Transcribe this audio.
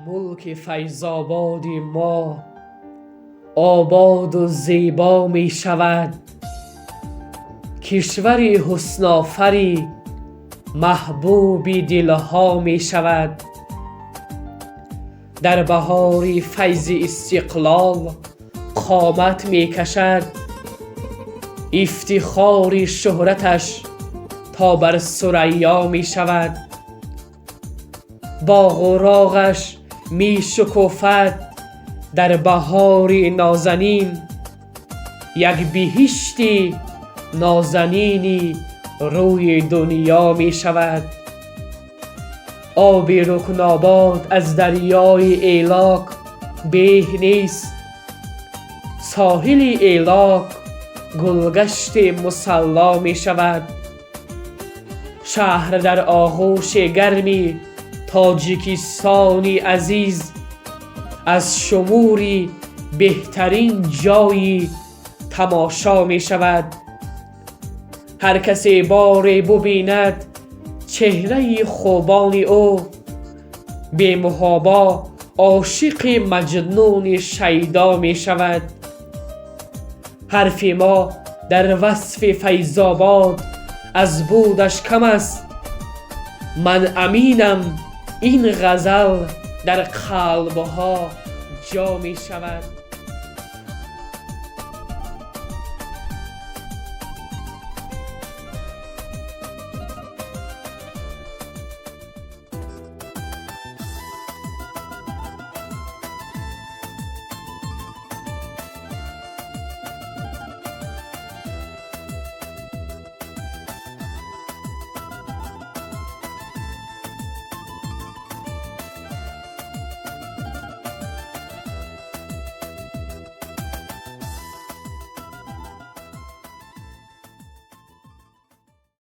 Мулки Файзободи мо ободу зебо мешавад. Кишвари ҳуснофарӣ маҳбуби дилҳо мешавад. Дар баҳори файзи истиқлол қомат мекашад. Ифтихори шӯҳраташ то бар Сурайё мешавад. Боғу роғаш мешукуфад дар баҳори нозанин, як биҳишти нозанини рӯи дунё мешавад. Оби Рукнобод аз дарёи Элок беҳ нест. Соҳили Элок гулгашти мусалло мешавад. Шаҳр дар оғӯши гарми Тоҷикистони азиз аз шумури беҳтарин ҷойи тамошо мешавад. Ҳар касе боре бубинад чеҳраи хубони ӯ, бемуҳобо ошиқи маҷнуни шайдо мешавад. Ҳарфи мо дар васфи Файзобод аз будаш кам аст. Ман аминам, ин ғазал дар қалбҳо ҷо мешавад.